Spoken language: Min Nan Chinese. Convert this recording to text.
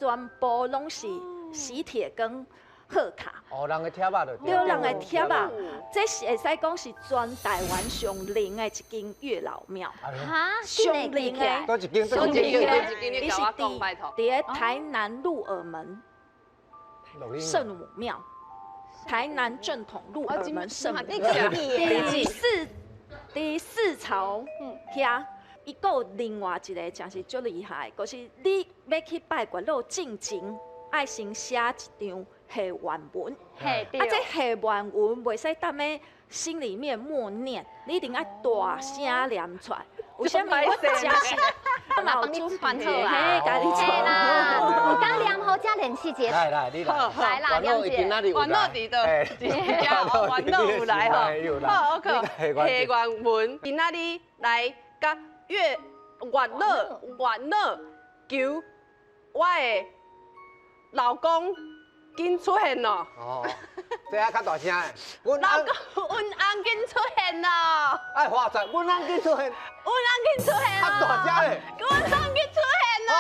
全部攏是喜帖跟賀卡。哦，人的帖仔就對，人的帖仔，這是會使講是全台灣上靈的一間月老廟。哈，上靈的，佗一間，上靈的，伊伊是佇咧台南鹿耳門聖母廟，台南正統鹿耳門聖母廟，佇四朝遐，伊閣有另外一个真是足厲害，就是你欲去拜月老進前，愛先寫一張許願文。嘿，啊，這許願文袂使踮咧心裡面默念，你一定愛大聲念出來。為啥物我真是嘛幫你傳好啊？嘿，共你傳啦。剛念好，才練習一下。來來，你來。來啦，念者。願老佇倒，願老有來吼。好，OK。許願文，今仔日來佮月老求我的老公緊出現咯。哦，這下較大聲的。阮老公，阮翁緊出現咯。愛發財，阮翁緊出現。阮翁緊出現。較大聲的。阮翁緊出現咯。